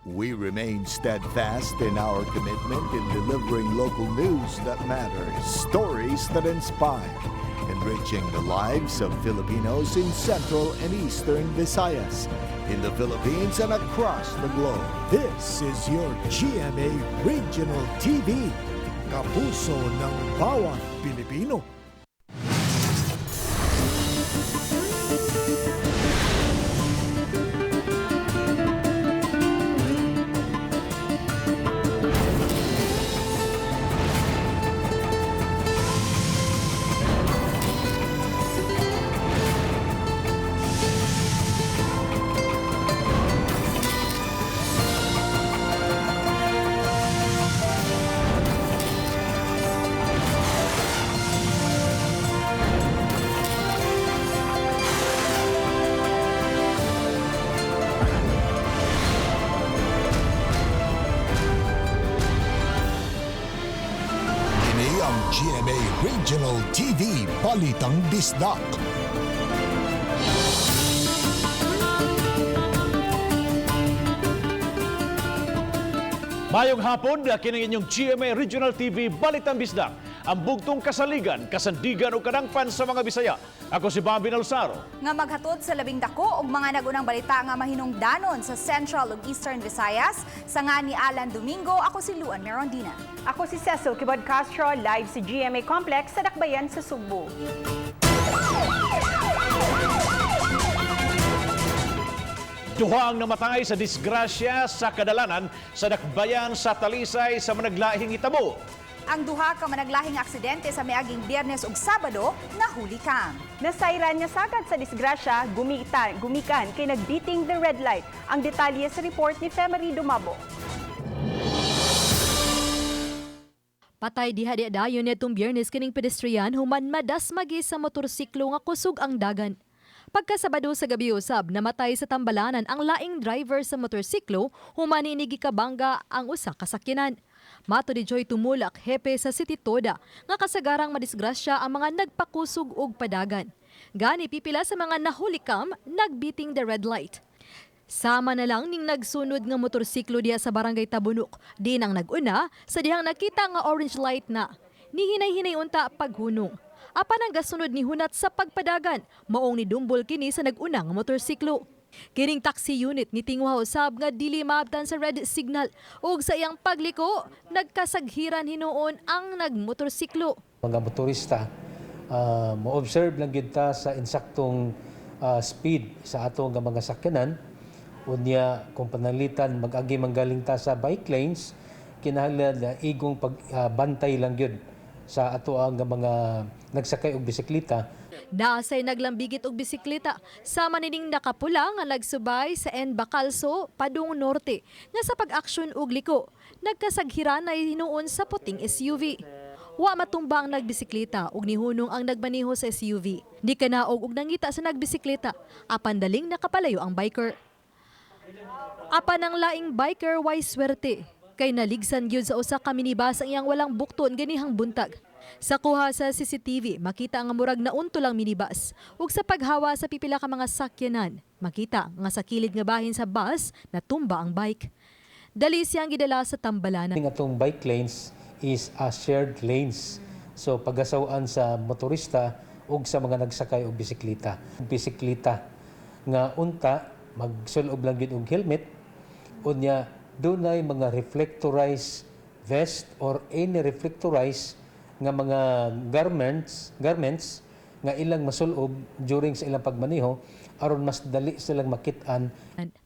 We remain steadfast in our commitment in delivering local news that matters, stories that inspire, enriching the lives of Filipinos in Central and Eastern Visayas, in the Philippines and across the globe. This is your GMA Regional TV, kapuso ng bawat Pilipino. Kini ang GMA Regional TV Balitang Bisdak. Mayong hapon, kining inyong GMA Regional TV Balitang Bisdak. Ang bugtong kasaligan, kasandigan o kadangpan sa mga Bisaya. Ako si Bobby Nalsaro. Nga maghatod sa labing dako og mga nagunang balita nga mahinungdanon sa Central ug Eastern Visayas. Sa nga ni Alan Domingo, ako si Luan Merondina. Ako si Cecil Kibod Castro, live sa GMA Complex sa Dakbayan sa Sugbo. Duha ang namatay sa disgrasya sa kadalanan sa Dakbayan sa Talisay sa managlahing itabo. Ang duha ka managlahing aksidente sa miaging Biyernes ug Sabado nahuli kam. Nasayran niya sagad sa disgrasya, gumikan kay nagbeating the red light. Ang detalye sa report ni Femery Dumabo. Patay diha di dayon nitong Biyernes kining pedestrian human madasmagi sa motorsiklo nga kusog ang dagan. Pagkasabado sa gabi usab, namatay sa tambalanan ang laing driver sa motorsiklo human inigi kabangga ang usa ka sakyanan. Mato ni Joy Tumulak, hepe sa City Toda, nga kasagarang madisgrasya ang mga nagpakusog og padagan. Gani pipila sa mga nahulikam nagbeating the red light. Sama na lang ning nagsunod nga motorsiklo diha sa barangay Tabunok. Din ang naguna sa dihang nakita nga orange light na. Nihinay-hinay unta paghunong. Apan ang gasunod ni hunat sa pagpadagan, maong nidumbol kini sa naguna nga motorsiklo. Kining taxi unit ni tinguha usab nga dili maabtan sa red signal ug sa iyang pagliko nagkasaghiran hinuon ang nagmotorsiklo. Mga motorista, mo-observe lang gyud ta sa insaktong speed sa atong nga mga sakyanan. Unya kung pananglitan mag-agi manggaling ta sa bike lanes, kinahanglan na igong pagbantay lang gyud sa ato ang mga nagsakay og bisikleta. Naasay naglambigit og bisikleta sama nining nakapula nga nagsubay sa N. Bacalso, Padung Norte nga sa pag-aksyon og liko nagkasaghiran na hinuon sa puting SUV. Wa matumba ang nagbisikleta ug nihunong ang nagmaneho sa SUV. Di kanaog og nangita sa nagbisikleta apan daling nakapalayo ang biker. Apan ang laing biker way swerte kay naligsan gyud sa usa ka minibus ang iyang walang bukton ganihang buntag. Sa kuha sa CCTV, makita nga murag naunto lang minibus ug sa paghawa sa pipila ka mga sakyanan, makita nga sa kilid nga bahin sa bus natumba ang bike. Dali siyang gidala sa tambalanan. Ang atong bike lanes is a shared lanes. So pagasaw-an sa motorista ug sa mga nagsakay og bisikleta. Bisikleta nga unta magsulob lang gyud og helmet, unya dunay mga reflectorized vest or any reflectorized nga mga garments nga ilang masulob during sa ilang pagmaneho aron mas dali silang makit-an.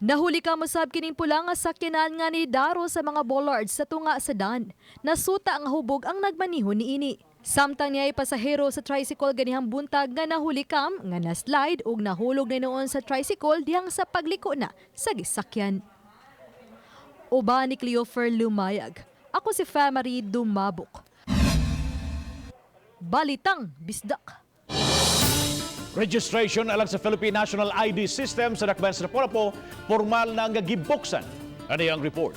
Nahuli ka mosab kining pula nga sakyanan nga ni daro sa mga bollards sa tunga sa dan. Nasuta nga hubog ang nagmaniho niini. Samtang niya ay pasahero sa tricycle ganihang buntag nga nahuli kam nga na-slide ug nahulog na noon sa tricycle dihang sa pagliko na sa gisakyan. Uban ni Cleofer Lumayag. Ako si Famary Dumabok. Balitang Bisdak. Registration alang sa Philippine National ID System sa Dakbayan sa Lapu-Lapu, formal na nga gibuksan. Ano ang report?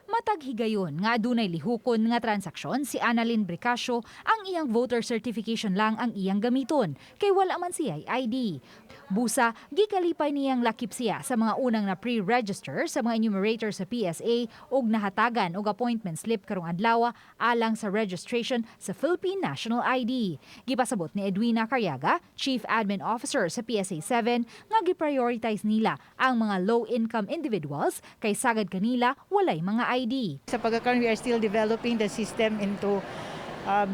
Matag higayon nga adunay lihukon nga transaksyon si Annalyn Bricasio ang Ang iyang voter certification lang ang iyang gamiton, kay wala man siya ID. Busa, gikalipay niyang lakip siya sa mga unang na pre-register sa mga enumerator sa PSA ug nahatagan og appointment slip karong adlaw alang sa registration sa Philippine National ID. Gipasabot ni Edwina Carriaga, Chief Admin Officer sa PSA 7, nga gi-prioritize nila ang mga low-income individuals kay sagad kanila walay mga ID. Sa pagkakaroon, we are still developing the system into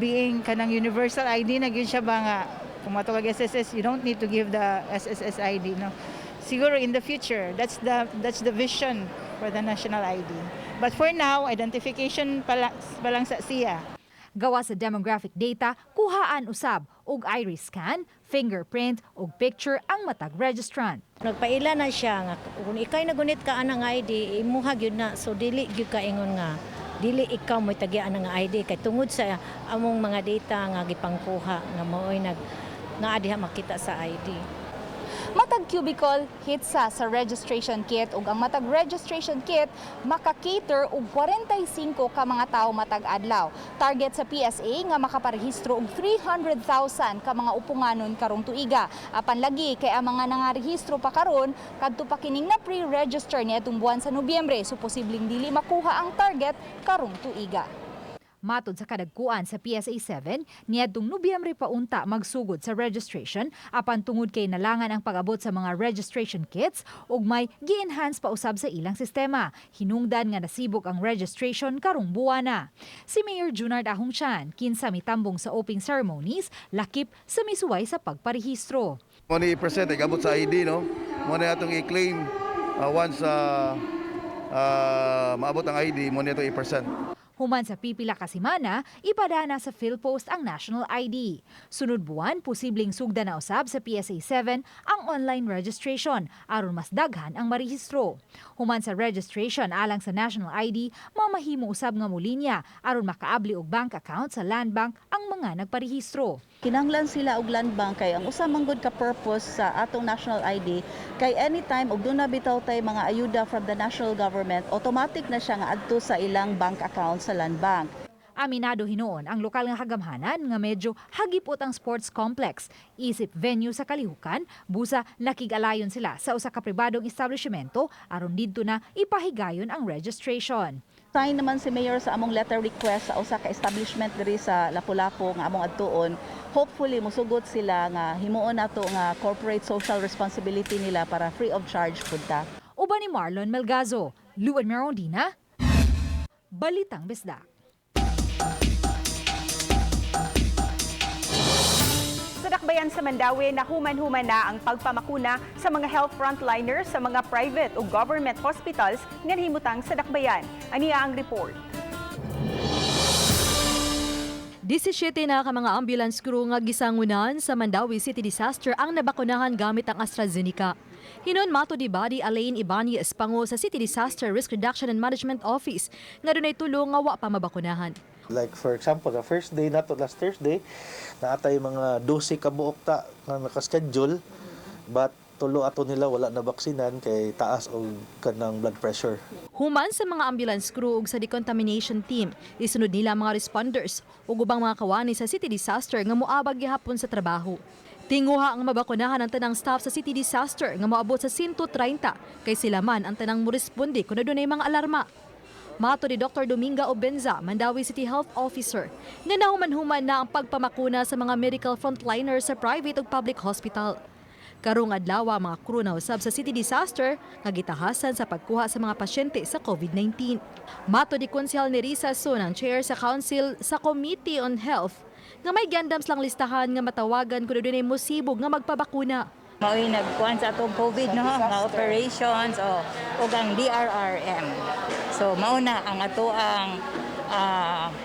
being kanang universal ID na gyud siya ba nga kung moadto kag SSS, you don't need to give the SSS ID, no? Siguro in the future, that's the vision for the national ID. But for now, identification pa lang sa siya. Gawa sa demographic data, kuhaan usab og iris scan, fingerprint ug picture ang matag registrant. Nagpaila na siya nga kung ikay nagunit ka anang ID, imuha gyud na, so dili gyud ka ingon nga dili ikaw mo'y tagian nga ID kay tungod sa among mga data nga gipangkuha nga mao'y nag naa diha makita sa ID. Matag cubicle hitsa sa registration kit ug ang matag registration kit maka-cater og 45 ka mga tawo matag adlaw. Target sa PSA nga makaparehistro og 300,000 ka mga upunganon karong tuiga. Apan lagi kay ang mga nangarehistro pa karon kadto pa kining na pre-register niadtong buwan sa Nobyembre, so posibleng dili makuha ang target karong tuiga. Matod sa kadagkuan sa PSA 7, niadtong Nobyembre pa unta magsugod sa registration apan tungod kay nalangan ang pag-abot sa mga registration kits ug may gi-enhance pa usab sa ilang sistema. Hinungdan nga nasibok ang registration karong buwana. Si Mayor Junard Ahong Chan, kinsa mitambong sa opening ceremonies, lakip sa misuway sa pagparehistro. Mo ni i-present ay gabot sa ID, no. Mo ni atong i-claim once maabot ang ID, mo ni atong i-present. Human sa pipila ka semana, ipadana sa PhilPost ang national ID. Sunod buwan, posibleng sugda na usab sa PSA 7 ang online registration aron mas daghan ang marehistro. Human sa registration alang sa national ID, mamahimo usab nga molinya aron makaabli og bank account sa Land Bank ang mga nagparehistro. Kinahanglan sila og land bank kay ang usa man gud ka purpose sa atong national ID kay anytime og duna bitaw tay mga ayuda from the national government, automatic na siya nga adto sa ilang bank account sa land bank. Aminado hinuon ang lokal nga kagamhanan nga medyo hagipot ang sports complex. Isip venue sa kalihukan, busa nakig-alayon sila sa usa ka pribadong establishmento aron didto na ipahigayon ang registration. Sign naman si Mayor sa among letter request sa usa ka establishment diri sa Lapu-Lapu nga among adtuon. Hopefully musugot sila nga himuon nato nga corporate social responsibility nila para free of charge pud ta. Uban ni Marlon Melgazo, Luan Merondina, Balitang Bisdak. Sa dakbayan sa Mandaue, nahuman-human na ang pagpamakuna sa mga health frontliners sa mga private o government hospitals nga nahimutang sa dakbayan. Aniya ang report. 17 na ka mga ambulance crew nga gisangunan sa Mandaue City Disaster ang nabakunahan gamit ang AstraZeneca. Hinon mato di Body Alain Ibanez, pango sa City Disaster Risk Reduction and Management Office, nga dunay tulo nga wa pa mabakunahan. Like for example, the first day nato last Thursday, naatay mga 12 ka buok ta nga nakaschedule, but tulo ato nila wala na baksinan kay taas og kanang blood pressure. Human sa mga ambulance crew ug sa decontamination team, isunod nila ang mga responders ug ubang mga kawani sa city disaster nga moabag gihapon sa trabaho. Tinguha ang mabakunahan ang tanang staff sa city disaster nga moabot sa 130 kay sila man ang tanang moresponde kung adunay mga alarma. Mato ni Dr. Dominga Obenza, Mandaue City Health Officer, nga nahuman-human na ang pagpamakuna sa mga medical frontliners sa private ug public hospital. Karong adlaw, mga crew na usab sa city disaster nga gitahasan sa pagkuha sa mga pasyente sa COVID-19. Mato ni Konsehal Nerissa Sun, ang chair sa Council sa Committee on Health, nga may gandams lang listahan nga matawagan kung dunay mosibog nga magpabakuna. Mao'y nagkuan sa atong COVID, no, nga operations o ug ang DRRM. So mao na ang atoang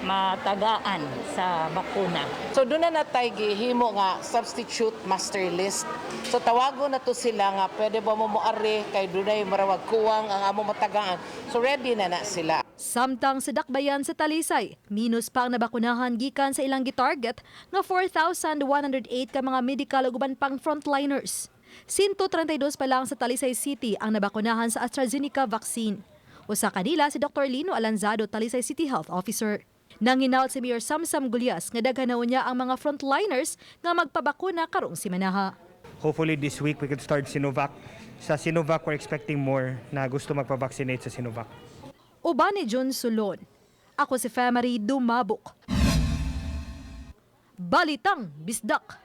matagaan sa bakuna. So doon na natay gihimo nga substitute master list. So tawagon na to sila nga pwede ba mo moari kay dunay marawag kuwang ang amo matagaan. So ready na na sila. Samtang sa dakbayan sa Talisay, minus pa ang nabakunahan gikan sa ilang gitarget nga 4,108 ka mga medical ug uban pang frontliners. 132 pa lang sa Talisay City ang nabakunahan sa AstraZeneca vaccine. Usa kanila si Dr. Lino Alanzado, Talisay City Health Officer. Nanghinaot si Mayor Samsam Gullas nga daghan na unya ang mga frontliners nga magpabakuna karong simanaha. Hopefully this week we could start Sinovac. Sa Sinovac, we're expecting more na gusto magpa-vaccinate sa Sinovac. Uban ni John Sulon. Ako si Femary Dumabok. Balitang Bisdak.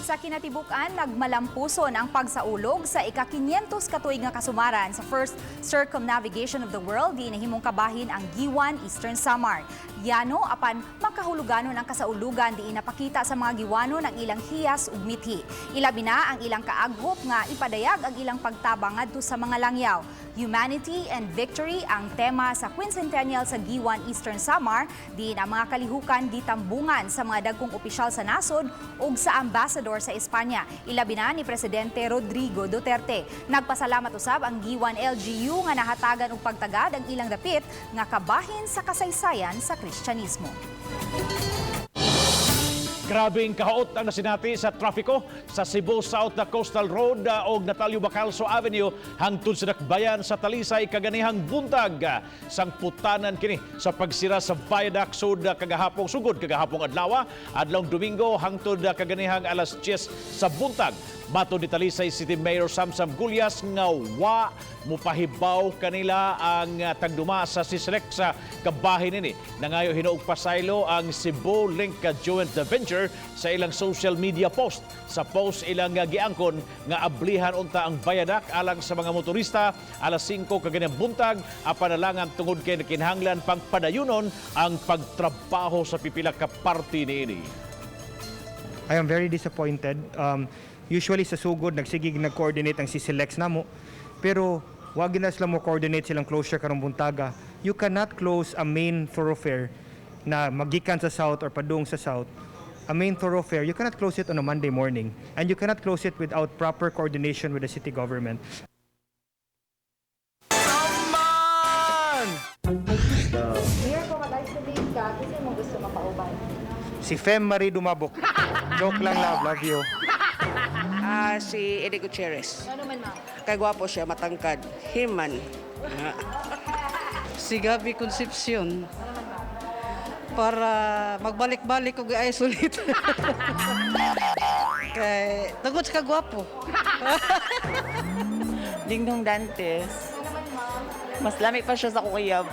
Sa kinatibuk-an, nagmalampuson ang pagsaulog sa ika-500 katuig nga kasumaran sa first circumnavigation of the world, di nahimong kabahin ang Giwan, Eastern Samar. Yano apan makahuluganon ang kasaulugan di napakita sa mga Giwanon ang ilang hiyas ug mithi. Ilabi na ang ilang kaaghop nga ipadayag ang ilang pagtabang ngadto sa mga langyaw. Humanity and Victory ang tema sa Quincentennial sa Giwan, Eastern Samar, diin ang mga kalihukan gitambungan sa mga dagkong opisyal sa nasod ug sa ambassador sa Espanya. Ilabi na ni Presidente Rodrigo Duterte. Nagpasalamat usab ang Giwan LGU nga nahatagan og pagtagad ang ilang dapit nga kabahin sa kasaysayan sa Kristyanismo. Grabing kahaot ang nasinati sa trafiko sa Cebu South na Coastal Road og Natalio Bacalso Avenue hangtod sa Dakbayan sa Talisay kaganihang buntag. Sangputanan kini sa pagsira sa viaduct sud kagahapong sugod kagahapong adlaw, adlawng Domingo hangtod kaganihang alas 10 sa buntag. Matod ni Talisay City Mayor Samsam Gullas nga wa mupahibaw kanila ang tagduma sa Sislek sa kabahin nini. Nangayo hinuog pasaylo ang Cebu Link Joint Venture sa ilang social media post. Sa post ilang giangkon nga ablihan unta ang viaduct alang sa mga motorista alas 5 kaganang buntag, apan nalangan tungod kay kinahanglan pang padayunon ang pagtrabaho sa pipila ka parte niini. I am very disappointed. Usually sa sugod, nagsigig nag-coordinate ang CCLEX namo. Pero wag na sila mo coordinate silang closure karong buntaga. You cannot close a main thoroughfare na magikan sa south or padung sa south. A main thoroughfare, you cannot close it on a Monday morning. And you cannot close it without proper coordination with the city government. Mayor, kung mag-isolate ka, kasi mo gusto makauban? Si Fem Marie Dumabok. Joke lang, love. Love you. Si Eddie Gutierrez. Ano man, ma'am? Kay gwapo siya, matangkad. Himan. Si Gabby Concepcion. Para magbalik-balik og isolate. Kay tungod sa kagwapo. Dingdong Dantes. Mas lami pa siya sa kukuyab.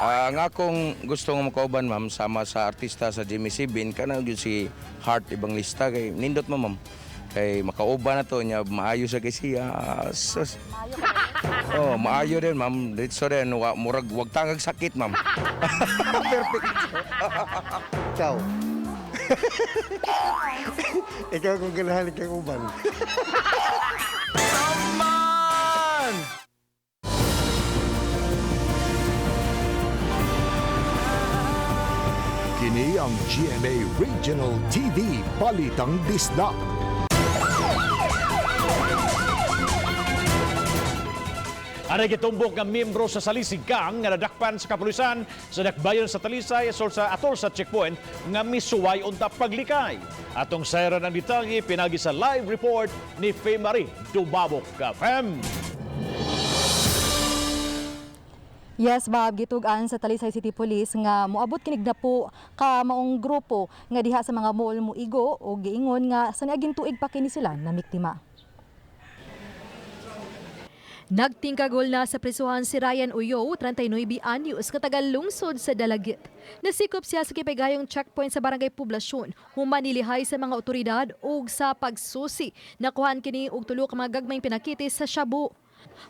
Ang akong gusto nga makauban, ma'am, sama sa artista sa Jimmy Sibin, kana gyud si Heart Evangelista kay nindot mo, ma'am. Kay makauban na to niya, maayo sa kay siya. Sus. Oh, maayo din, ma'am. Ditso din, wa, murag wag tangag sakit, ma'am. Perfect. Ikaw. Ikaw kung ganahan kang uban. Kini ang GMA Regional TV Balitang Bisdak. Aray gitumbok nga miyembro sa Salisig Gang nga nadakpan sa kapulisan sa dakbayan sa Talisay asol sa atol sa checkpoint nga misuway unta paglikay. Atong sayran ang detalye pinagi sa live report ni Faye Marie Dumabok. Fem. Yes, Bob, gitug-an sa Talisay City Police nga moabot kinig na po ka maong grupo nga diha sa mga mall moigo o giingon nga sa niaging tuig pa kini sila na biktima. Nagtingkagol na sa prisuhan si Ryan Uyo, 39 anyos, nga taga-lungsod sa Dalagit. Nasikop siya sa kipigayong checkpoint sa Barangay Poblasyon, humanilihay sa mga otoridad ug sa pagsusi. Nakuhaan kini og tulo ka mga gagmayng pinakitis sa shabu.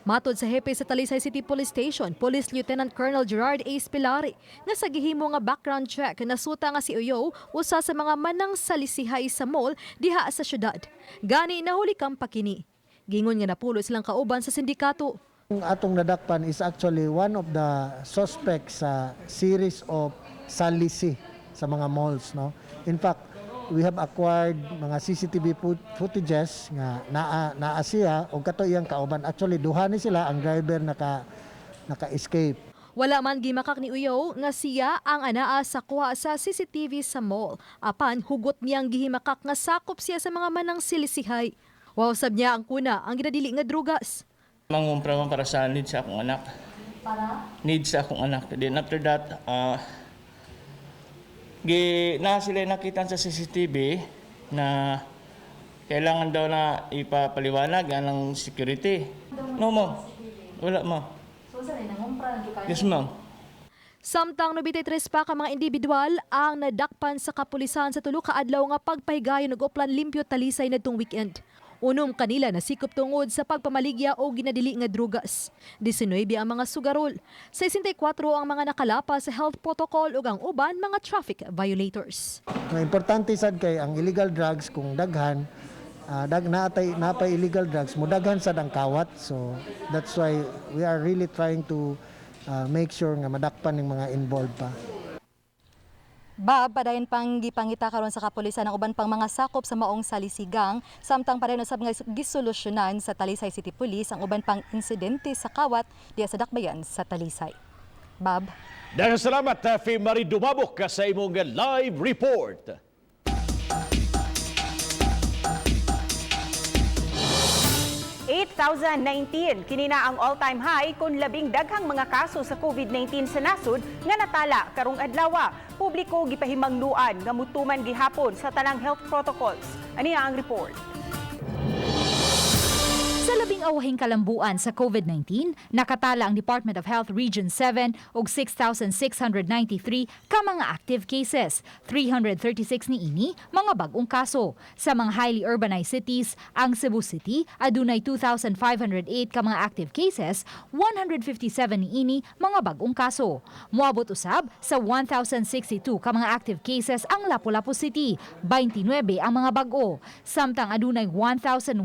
Matod sa hepe sa Talisay City Police Station, Police Lieutenant Colonel Gerard A. Spilari, nga sa gihimo nga background check, nasuta nga si Uyo usa sa mga manang salisihay sa mall diha sa syudad. Gani nahuli kang pakini. Gingon nga napulo silang kauban sa sindikato. Ang atong nadakpan is actually one of the suspects sa series of salisi sa mga malls, no. In fact, we have acquired mga CCTV footages nga naa siya og kato iyang kauban. Actually duha ni sila, ang driver naka-escape. Wala man gimakak ni Uyo nga siya ang anaa sa kuha sa CCTV sa mall. Apan hugot niyang gihimakak nga sakop siya sa mga manang silisihay. Wow, sab niya ang kuna ang ginadili nga drugas. Mangumpra man para sa needs sa akong anak. Para? Needs sa akong anak. Then after that, na sila nakita sa CCTV na kailangan daw na ipapaliwanag ang security. No, ma'am. Wala, ma'am. So, saan nangumpra? Yes, ma'am. Samtang 93 pa ka mga individual ang nadakpan sa kapulisan sa tulo ka adlaw nga pagpahigayon og Oplan Limpyo Talisay nadtong weekend. Unom kanila nasikop tungod sa pagpamaligya o ginadili nga drugas. 19 ang mga sugarol. 64 ang mga nakalapa sa health protocol ug ang uban mga traffic violators. Ang importante sad kay ang illegal drugs kung daghan dag naatay napay illegal drugs, mudaghan sad ang kawat, so that's why we are really trying to make sure nga madakpan ng mga involved pa. Bab, padayon pang gipangita karon sa kapulisan ang uban pang mga sakop sa maong salisigang, samtang padayon usab nga gisolusyonan sa Talisay City Police ang uban pang insidente sa kawat diya sa dakbayan sa Talisay. Bab. Daghang salamat, Fe Marie Dumabok, sa imong live report. 8,019 kini na ang all-time high kung labing daghang mga kaso sa COVID-19 sa nasod nga natala karong adlawa. Publiko gipahimangnuan nga mutuman gihapon sa tanang health protocols. Ani ang report. Sa labing awahing kalambuan sa COVID-19, nakatala ang Department of Health Region 7 og 6,693 ka mga active cases. 336 niini mga bag-ong kaso. Sa mga highly urbanized cities, ang Cebu City adunay 2,508 ka mga active cases, 157 niini mga bag-ong kaso. Moabot usab sa 1,062 ka mga active cases ang Lapu-Lapu City, 29 ang mga bag-o. Samtang adunay 1,114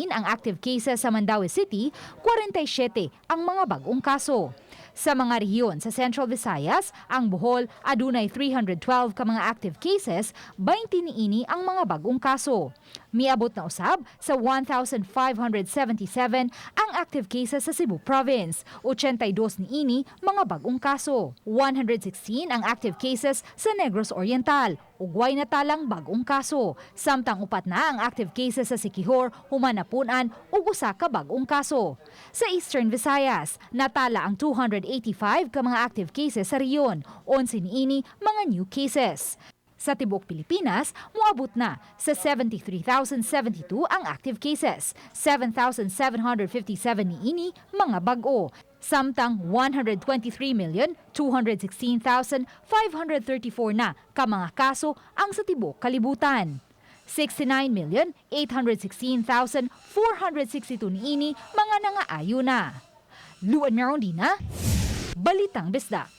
ang active cases sa Mandaue City, 47 ang mga bag-ong kaso. Sa mga rehiyon sa Central Visayas, ang Bohol adunay 312 ka mga active cases, 20 niini ang mga bag-ong kaso. Miabot na usab sa 1,577 ang active cases sa Cebu Province, 82 niini mga bag-ong kaso. 116 ang active cases sa Negros Oriental, ug way natalang bag-ong kaso. Samtang upat na ang active cases sa Siquijor, human napun-an og usa ka bag-ong kaso. Sa Eastern Visayas, natala ang 285 ka mga active cases sa rehiyon, 11 niini mga new cases. Sa tibuok Pilipinas, moabot na sa 73,072 ang active cases, 7,757 niini mga bag-o. Samtang 123,216,534 na ka mga kaso ang sa tibuok kalibutan. 69,816,462 niini mga nangaayo na. Luan Merondina, Balitang Bisdak.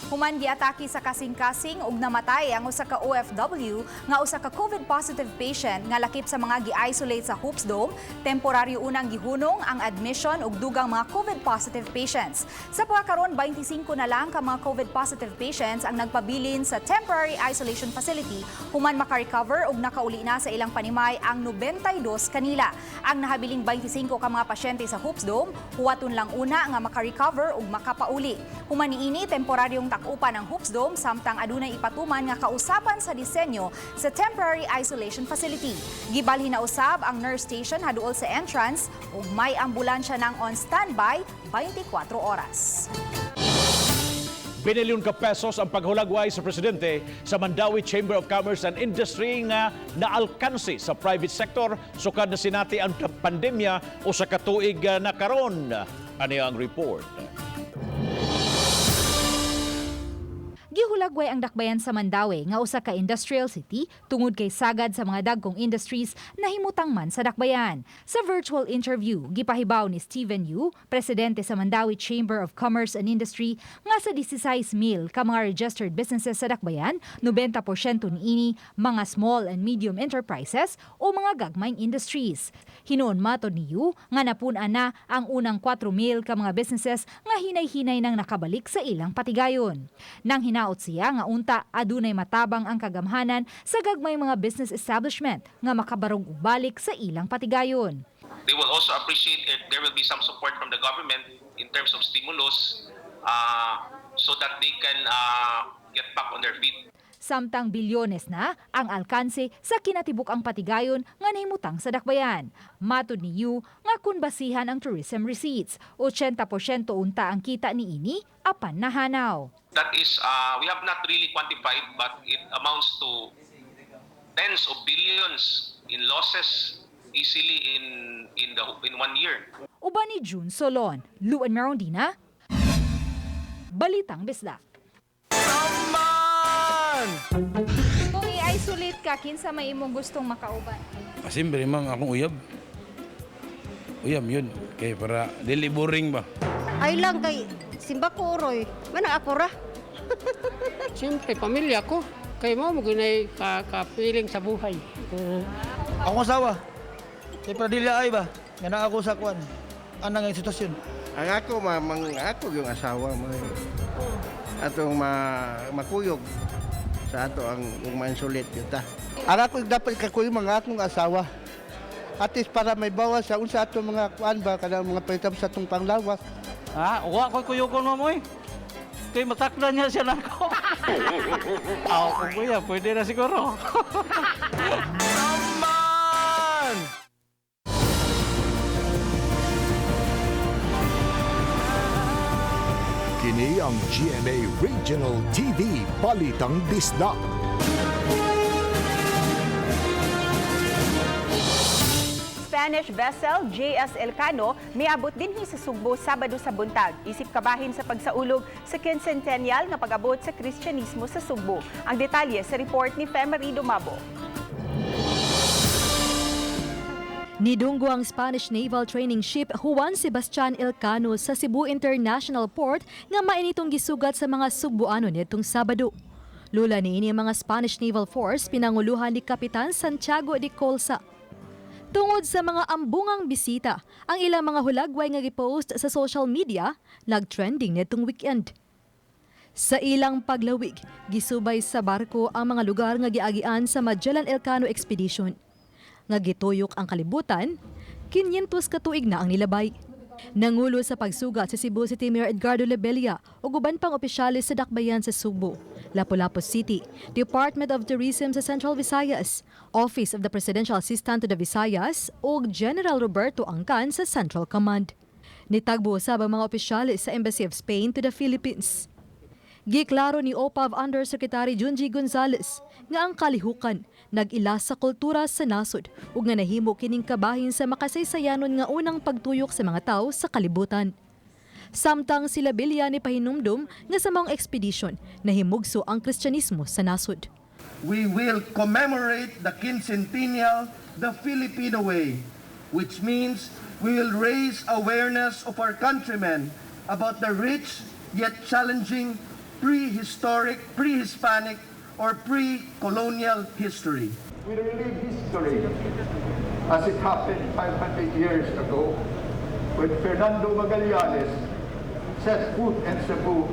Human giatake sa kasing-kasing ug namatay ang usa ka OFW nga usa ka COVID positive patient nga lakip sa mga gi-isolate sa Hoops Dome, temporaryo unang gihunong ang admission ug dugang mga COVID positive patients. Sa pagkakaron, 25 na lang ka mga COVID positive patients ang nagpabilin sa temporary isolation facility human makarecover ug nakauli na sa ilang panimay ang 92 kanila. Ang nahabiling 25 ka mga pasyente sa Hoops Dome, huwaton lang una nga makarecover ug makapauli. Human niini, temporaryong takupan ang Hoops Dome samtang adunay ipatuman nga kausapan sa disenyo sa temporary isolation facility. Gibalhin na usab ang nurse station haduol sa entrance ug may ambulansya nang on standby 24 oras. Binilyon ka pesos ang paghulagway sa presidente sa Mandaue Chamber of Commerce and Industry nga naalkansi sa private sector sukad na sinati ang pandemya usa ka tuig na karon. Ano ang report? Gihulagway ang dakbayan sa Mandaue nga usa ka industrial city tungod kay sagad sa mga dagkong industries nahimutang man sa dakbayan. Sa virtual interview, gipahibaw ni Steven Yu, presidente sa Mandaue Chamber of Commerce and Industry, nga sa 16 mil ka mga registered businesses sa dakbayan, 90% niini mga small and medium enterprises o mga gagmayng industries. Hinuon matod ni Yu nga napun-an na ang unang 4 mil ka mga businesses nga hinay-hinay nang nakabalik sa ilang patigayon. Nang hinaot siya nga unta adunay matabang ang kagamhanan sa gagmay mga business establishment nga makabarog og balik sa ilang patigayon. They will also appreciate if there will be some support from the government in terms of stimulus so that they can get back on their feet. Samtang bilyones na ang alkanse sa kinatibuk-ang patigayon nga nahimutang sa dakbayan. Matud ni Yu nga kun basihan ang tourism receipts, 80% unta ang kita niini apan nahanaw. That is, we have not really quantified, but it amounts to tens of billions in losses easily in one year. Uban ni June Solon, Luan Merondina, Balitang Bisdak. Kung i-isolate ka, kinsa may imong gustong makauban? Siyempre, ma'am, akong uyab. Uyab yun. Kay para dili boring ba? Ay lang kay simba ko uroy. Mana ako ra. Siyempre, pamilya ko. Kay mo, mo ginay ka, ka-feeling sa buhay. Akong asawa. Kay Pradilla ay ba? Nga naa ako sa kuan. Anang ang sitwasyon. Ang ako, mamang ako yung asawa mo. Atong makuyog sa ato ang kung ma-insulate kita. Ang ako dapat kakuyog mga akong asawa. At least para may bawas sa unsa ato mga kuan ba kada mga palitan sa atong panglawas. Ha? Wa ko'y kuyugon mo moy. Kay matakdan niya siya nako. Ako kuya, pwede na siguro. Man! Kini ang GMA Regional TV Balitang Bisdak. Spanish vessel JS Elcano miabot dinhi sa Sugbo Sabado sa buntag. Isip kabahin sa pagsaulog sa quincentennial nga pag-abot sa Kristyanismo sa Sugbo. Ang detalye sa report ni Femery Dumabo. Nidunggo ang Spanish Naval Training Ship Juan Sebastian Elcano sa Cebu International Port nga mainitong gisugat sa mga Sugboano nitong Sabado. Lula niini ang mga Spanish Naval Force pinanguluhan ni Kapitan Santiago de Colsa. Tungod sa mga ambungang bisita, ang ilang mga hulagway nga gipost sa social media nagtrending nitong weekend. Sa ilang paglawig, gisubay sa barko ang mga lugar nga giagian sa Magellan Elcano Expedition. Nga gituyok ang kalibutan, 500 ka tuig na ang nilabay. Nangulo sa pagsugat sa Cebu City Mayor Edgardo Labella ug uban pang opisyales sa dakbayan sa Sugbo, Lapu-Lapu City, Department of Tourism sa Central Visayas, Office of the Presidential Assistant to the Visayas ug General Roberto Angkan sa Central Command. Nitagbo usab ang mga opisyales sa Embassy of Spain to the Philippines. Giklaro ni OPAV Undersecretary Junji Gonzales nga ang kalihukan nag-ila sa kultura sa nasod ug nga nahimo kining kabahin sa makasaysayanon nga unang pagtuyok sa mga tawo sa kalibutan. Samtang sila Bilya ni pahinumdum nga sa maong expedition nahimugso ang Kristyanismo sa nasod. We will commemorate the quincentennial the Filipino way, which means we will raise awareness of our countrymen about the rich yet challenging prehistoric, pre-Hispanic, or pre-colonial history. We relive history as it happened 500 years ago when Fernando Magallanes set foot in Cebu,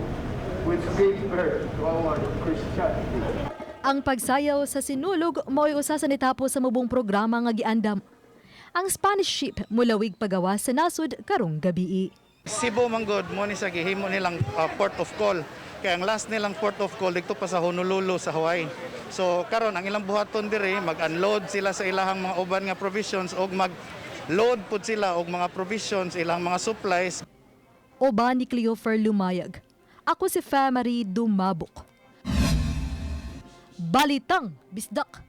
which gave birth to our Christianity. Ang pagsayaw sa sinulog mao'y usa sa nitapos sa mubong programa nga giandam. Ang Spanish ship mulawig pagawa sa nasod karong gabii. Cebu manggod mo ni sa gihimo nilang port of call. Kaya ang last nilang port of call dito pa sa Honolulu sa Hawaii. So karon ang ilang buhaton diri mag-unload sila sa ilahang mga uban nga provisions og mag-load pud sila og mga provisions ilang mga supplies. Uban ni Cleofer Lumayag. Ako si Famary Dumabok. Balitang Bisdak.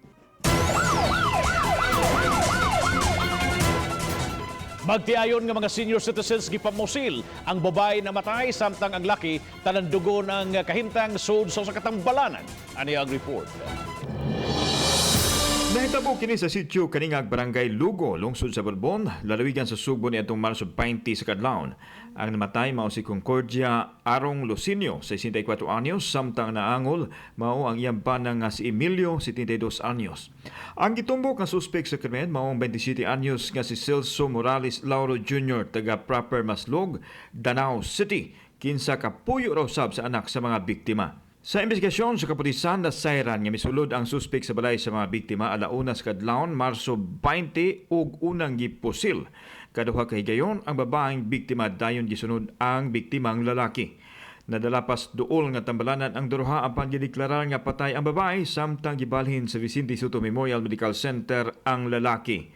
Magtiayon nga mga senior citizens gipamusil ang babae namatay samtang ang laki tanan dugo ang kahimtang sud sa usa ka tambalanan. Ani ang report. Nahitabo kini sa sitio Kaningag, Barangay Lugo, lungsod sa Borbon, lalawigan sa Sugbo niadtong Marso 20 sa kadlawon. Ang namatay mao si Concordia Arong Lucinio, 64 anyos, samtang naangol mao ang iyang bana nga si Emilio, 72 anyos. Ang gitumbok nga suspek sa krimen mao ang 27 anyos nga si Celso Morales Lauro Jr., taga Proper Maslog, Danao City, kinsa kapuyo raw sab sa anak sa mga biktima. Sa investigasyon sa kapulisan, nasayran nga misulod ang suspek sa balay sa mga biktima 1:00 sa kadlawon, Marso 20 ug unang gipusil. Kaduha ka higayon ang babaeng biktima, dayon gisunod ang biktimang lalaki. Nadala pas duol nga tambalanan ang duruha apan gideklarar nga patay ang babae samtang gibalhin sa Vicente Soto Memorial Medical Center ang lalaki.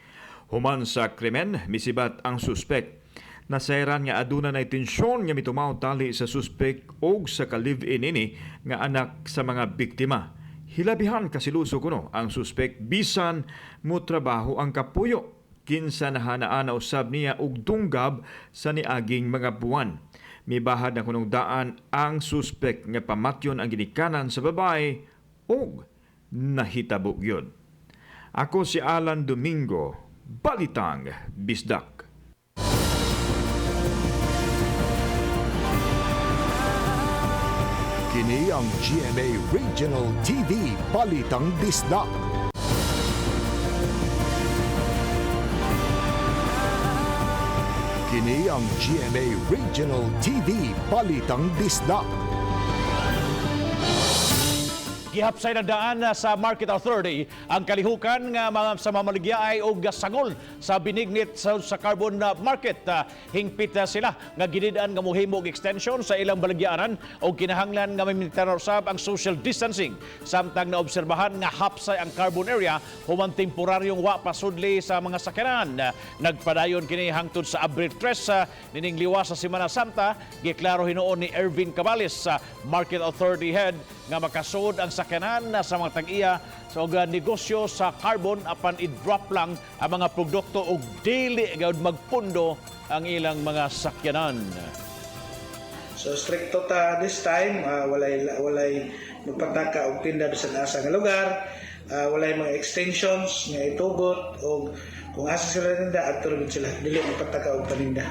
Human sa krimen, misibat ang suspek. Nasayran nga aduna nay tensyon nga mitumaw tali sa suspek og sa ka-live-in ini nga anak sa mga biktima. Hilabihan kasiluso kuno ang suspek bisan mo trabaho ang kapuyo. Kinsa nahanaan na usab niya og dunggab sa niaging mga buwan. Mibahad na kunong daan ang suspek nga pamatyon ang ginikanan sa babae og nahitabo gyud. Ako si Alan Domingo, Balitang Bisdak. Kini ang GMA Regional TV Balitang Bisdak. Kini ang GMA Regional TV Balitang Bisdak. Gihapsay na daan sa Market Authority ang kalihukan nga mga sa mamaligya ay og sangol sa binignit sa carbon market. Hingpit sila nga ginid-an nga mohimo og extension sa ilang baligyaanan og kinahanglan nga mamintanar usab ang social distancing, samtang naobserbahan nga hapsay ang carbon area human temporaryong wa pasudli sa mga sakyanan. Nagpadayon kini hangtod sa Abril 3 nining liwas sa Semana Santa. Giklaro hinuon ni Ervin Cabales sa Market Authority head nga makasud ang sakyanan na sa mga tag-iya sa og negosyo sa carbon apan i-drop lang ang mga produkto og dili gayud magpundo ang ilang mga sakyanan. So stricto ta this time, walay magpataka og tinda bisan asa nga lugar, walay mga extensions nga itugot, og kung asa sila tinda adto ra gid sila, dili magpataka og paninda.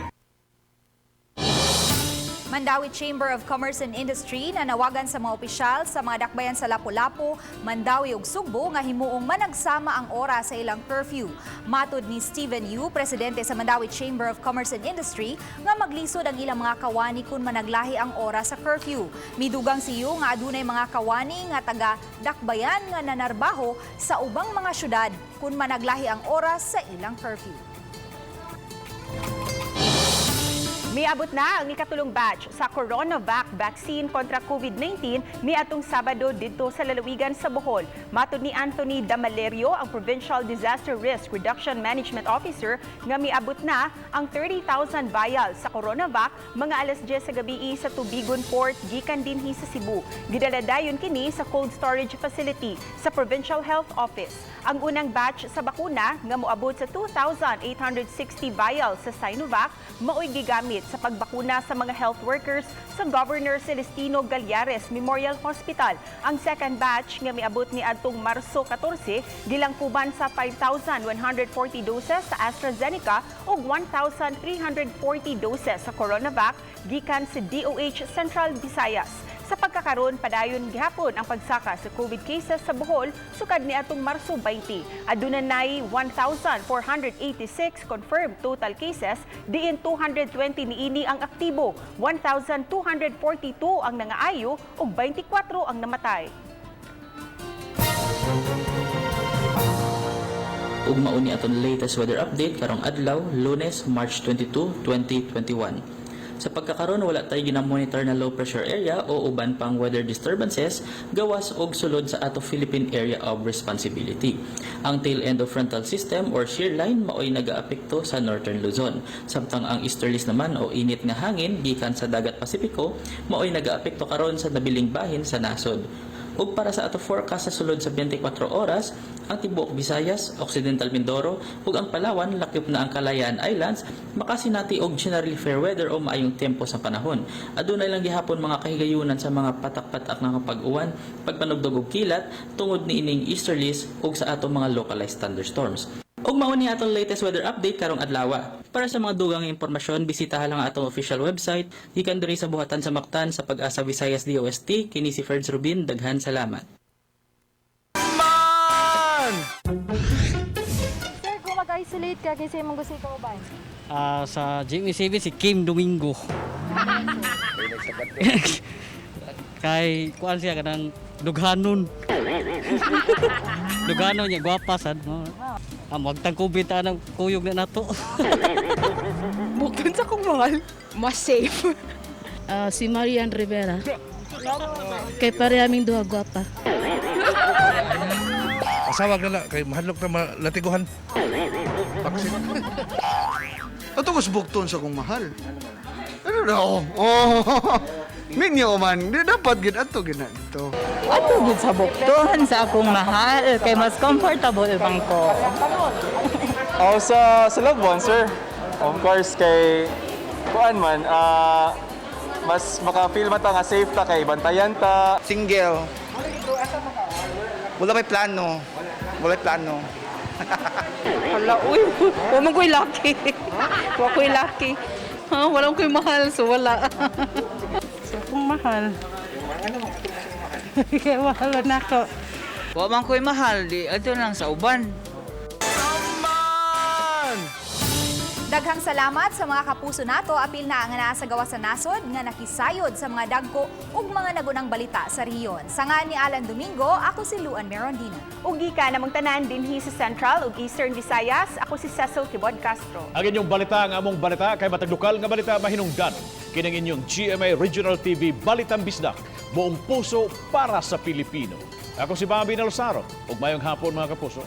Mandaue Chamber of Commerce and Industry nanawagan sa mga opisyal sa mga dakbayan sa Lapu-Lapu, Mandaue ug Sugbo nga himuong managsama ang oras sa ilang curfew. Matud ni Steven Yu, presidente sa Mandaue Chamber of Commerce and Industry, nga maglisod ang ilang mga kawani kung managlahi ang oras sa curfew. Midugang si Yu nga adunay mga kawani nga taga dakbayan nga nanarbaho sa ubang mga syudad kung managlahi ang oras sa ilang curfew. Miabot na ang ikatulong batch sa CoronaVac vaccine kontra COVID-19 niadtong Sabado didto sa lalawigan sa Bohol. Matod ni Anthony Damalerio, ang Provincial Disaster Risk Reduction Management Officer, nga miabot na ang 30,000 vials sa CoronaVac mga alas 10 sa gabi sa Tubigon Port gikan dinhi sa Cebu. Gidala dayon kini sa cold storage facility sa Provincial Health Office. Ang unang batch sa bakuna nga moabot sa 2,860 vials sa Sinovac maoy gigamit sa pagbakuna sa mga health workers sa Governor Celestino Gallares Memorial Hospital. Ang second batch nga miabot ni adtong Marso 14 gilangkuban sa 5,140 doses sa AstraZeneca ug 1,340 doses sa CoronaVac gikan sa DOH Central Visayas. Sa pagkakaron, padayon gihapon ang pagsaka sa COVID cases sa Bohol sukad ni atong Marso 20. Aduna nay 1,486 confirmed total cases, diin 220 niini ang aktibo, 1,242 ang nangaayo ug 24 ang namatay. Ug mao ni atong latest weather update karong adlaw, Lunes, March 22, 2021. Sa pagkakaron, wala tay ginamonitor na low pressure area o uban pang weather disturbances gawas og sulod sa ato Philippine Area of Responsibility. Ang tail end of frontal system or shear line maoy nagaapekto sa Northern Luzon. Samtang ang easterlies naman o init nga hangin gikan sa Dagat Pasipiko maoy nagaapekto karon sa nabiling bahin sa nasod. Ug para sa ato forecast sa sulod sa 24 oras, ang tibuok Visayas, Occidental Mindoro ug ang Palawan lakip na ang Kalayaan Islands makasinati og generally fair weather o maayong tempo sa panahon. Adunay lang gihapon mga kahigayunan sa mga patak-patak nga pag-uwan, pagpanugdog og kilat tungod niining easterlies ug sa ato mga localized thunderstorms. Ug mao ni atong latest weather update karong adlaw. Para sa mga dugang impormasyon, bisitaha lang ang atong official website. Gikan diri sa buhatan sa Mactan sa Pag-asa Visayas DOST, kini si Ferds Rubin, daghan salamat. Man! Sir, kung mag-isolate ka, kasi mong gusto ikaw ba? Sa GMA7 si Kim Domingo. Kay kuan siya kanang dughanon. Dughanon niya gwapa sad no. Wag tang COVID ta nang kuyog na nato. Bukod sa kong mahal, mas safe. Ah, si Marian Rivera. Kay pareha aming duha gwapa. Asawa na lang, kay mahadlok na malatiguhan. Baksin. Ato ko bukton sa kong mahal. Ano daw? Oh. Minyo man, di dapat gid ato gid na dito. Ato gud sa bukton sa akong mahal kay mas comfortable bang ko. Oh, sa loved one, sir. Of course, kay kuan man, mas maka-feel man ta nga safe ta kay bantayan ta. Single. Wala may plano. Wala may plano. Hala, uy, wa man ko'y lucky. Wa ko'y lucky. Ha, wala ko'y mahal, so wala. So kung mahal. Kaya mahal na ako. Wa man ko'y mahal, di adto lang sa uban. Daghang salamat sa mga kapuso nato, apil na ang naa sa gawas sa nasod nga nakisayod sa mga dagko ug mga nagunang balita sa rehiyon. Sa ngan ni Alan Domingo, ako si Luan Merondina. Ug gikan namong tanan dinhi sa Central ug Eastern Visayas, ako si Cecil Tibod Castro. Ang inyong balita, ang among balita, kay matag lokal nga balita mahinungdan. Kining inyong GMA Regional TV Balitang Bisdak, buong puso para sa Pilipino. Ako si Bobby Nalosaro. Ug maayong hapon, mga kapuso.